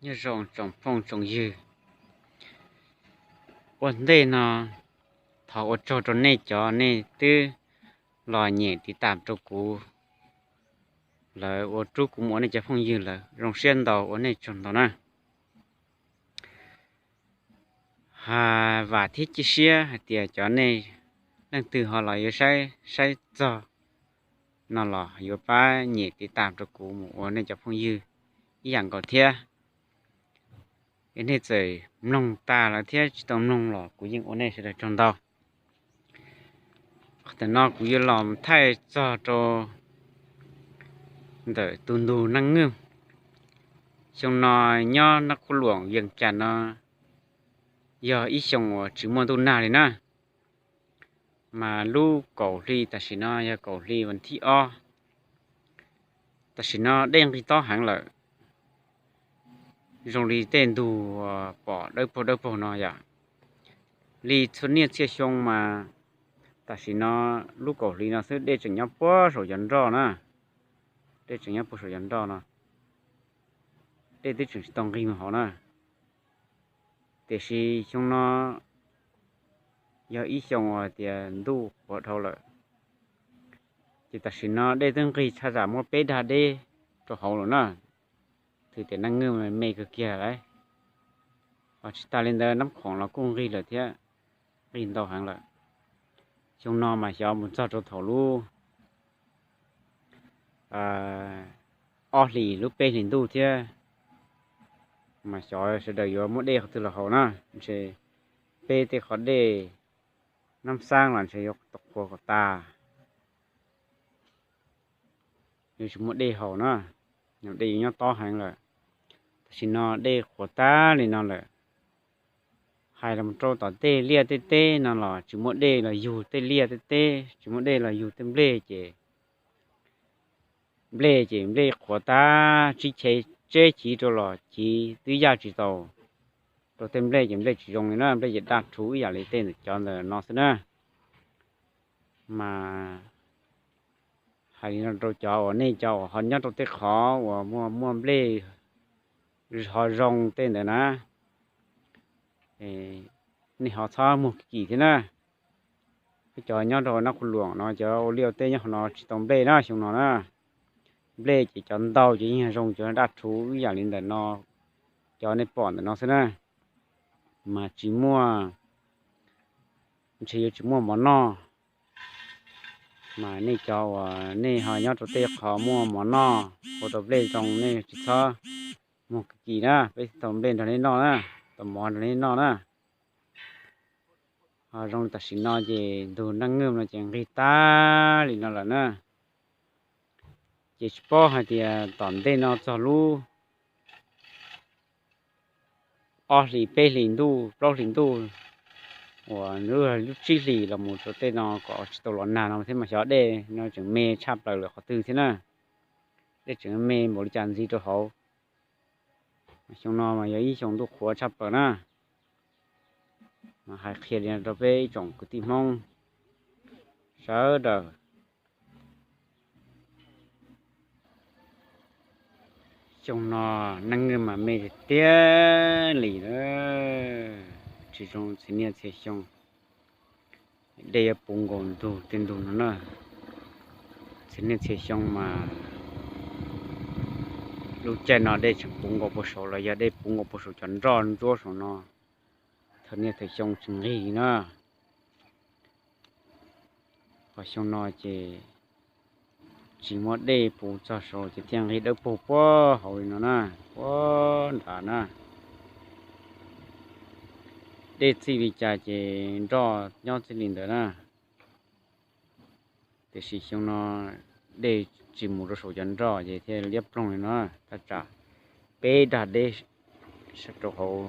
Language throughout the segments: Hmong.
Nyob zoo tsoom phooj tsoom ywg, ua ntej no thov ua tsaug rau nej cov nej twb los nyem tiv tam rau kuv lawm, ua rub kuv mus ua nej cov phooj ywg lawm, zoo siab ntau, ua nej tsaug ntau na. Vam thiab cia siab hais tias cov nej leej twg ho los yuav saib saib txog no los yuav pab nyem tiv tam rau kuv mus ua nej cov phooj ywg ib yam nkaus thiab. Es nej txawm mloog tas lawm thiab tsis tau mloog los kuv yeej ua nej sawv daws tsaug ntau. Qhov tam no kuv yuav los thaij txog rau ntawm tus ntug Neej Nwj. Xyoo no nyob Naj Qhuj Luam Vees Cas no yog ib xyoo uas tsis muaj ntuj nag li na. Mas lub kaum hli tam sim no yog kaum hli vas thib ob. Tam sim no dej nqig tob heev lawm, zoo li tej ntug pom dawb paug dawb paug no yom. Li txhua niaj txhia xyoo mas tam sim no lub kaum hli no xwb dej tseem nyob puag saum cov nroj na. Dej tseem nyob puag saum cov nroj no, dej twb tseem tsis tau nqig mus hauv na. Tiam sis xyoo no yog ib xyoo uas tias ntuj qhuav dhau lawm, ces tam sim no dej twb nqig tshaj zam muaj peb dag deb rau hauv lawm na. Thwm tias Neej Nwj me kawg kiag lawm. Ho tsis tas li ntawd Nab Khoom los kuj nqig lawm thiab, nqig ntau heev lawm. Xyoo no mas xyov mus txog rau thaum lub ob hlis lub peb hlis ntuj thiab mas xyov sawv daws yuav muaj dej qhov twg los haus na. Ntshe peb tej qhov dej Nab Xaab los ntshe yuav qhuav kom tas, yuav tsis muaj dej haus na, dej yuav nyob tob heev lawm. Tam sim no dej qhuav tag li no lawm. Hais los rau tom tej liaj tej teb no los tsis muaj dej los yug tej liaj tej teb, tsis muaj dej los yug tej nplej ces nplej ces nplej qhuav tag, tsib cheb chiv rau los chiv twb yaj tsis tau rau tej nplej ces nplej tsis zoo li na, nplej ces daj rhuv ib yam li tej ntawm cov ntawm no xwb na. Mas hais li no rau cov uas nej cov uas ho nyob rau tej qhov uas muaj muaj nplej ho zoo tej ntawd na, nej ho txhob muag kim thiab na. Peb cov nyob rau Naj Qhuj Luam no cov ua liaj ua teb nyob qhov no tsis tau nplej na xyoo no na. Nplej ces cov ntau ces yeej zoo, cov daj rhuv ib yam li ntawm no, cov nej pom ntawm no xwb na. Mas tsis muaj, ntshe yuav tsis muaj mov noj. Mas nej cov uas nej ho nyob rau tej qhov muaj mov noj, ua tau nplej zoo nej tsis txhob muag kim na, peb tau nplej nrog nej noj na, tau mov nrog nej noj na. Ho zoo li tam sim no ces ntug Neej Nwj no ces nqig tag li no lawm na. Ces tsis paub hais tias tom ntej no txog lub ob hlis peb hlis ntuj plaub hlis ntuj uas lub tsib hlis los mus rau tej no kom tsis tau los nag no thiab mas xyov dej no tseem me tshaj plaws lawm qhov twg thiab na. Dej tseem me npaum li cas ntxiv rau hauv. Xyoo no mas yog ib xyoo ntuj qhuav tshaj plaws na. Mas hais qhia li no rau peb ib tsoom kwv tij Hmoob sawv daws. Xyoo no Neej Nwj mas me tiag tiag li na, tsis zoo txhia niaj txhia xyoo. Dej yuav puv nkaus ntug tej ntug no na. Txhia niaj txhia xyoo mas lub caij no dej tseem puv nkaus puag saud los yog dej puv nkaus puag saum cov nroj ntsuab saum no, thaum niaj thaum xyoo tsis nqig li na. Ho xyoo no ces tsis muaj dej puv txog saud ces thiaj nqig dawb paug puag hauv li no na, puag nrad na. Dej txij li cas ces nroj nyob txij li ntawd na. Tiam sis xyoo no dej tsis mus rau saum cov nroj ces thiaj liab ploog li no, thaj tsam peb dag deb rau hauv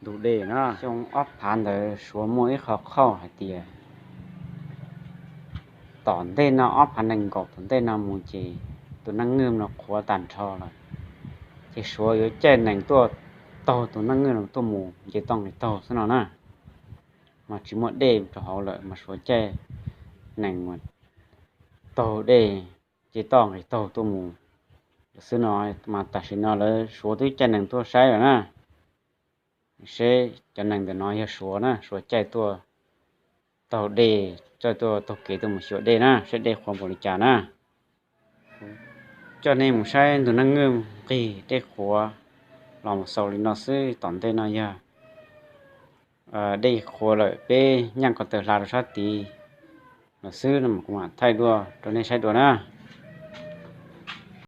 ntug dej na. Xyoo ob phav ntawd Suav muaj ib qho qhauj hais tias tom ntej no ob phav nees nkaum tom ntej no mus ces tus Neej Nwj no qhuav tag nrho lawm, ces Suav yuav caij nees tuaj taug tus Neej Nwj no tuaj mus nce toj nqis taug xwb no na. Mas tsis muaj dej rau hauv lawm mas Suav caij nees taug dej nce toj nqis taug tuaj mus Lawv xwb no, mas tam sim no lawv Suav twb caij nees tuaj saib lawm na. Seb cov nees ntawm no yog Suav na, Suav caij tuaj taug dej, caij tuaj taug kev tuaj mus xyuas dej na, saib dej qhuav npaum li cas na. Coj nej mus saib ntug Neej Nwj nqis dej qhuav los mus xaus li no xwb, tom ntej no yog dej qhuav lawm, peb nyaj ko taw hla rau sab tid los xwb no, kuv mam thaij dua rau nej saib dua na.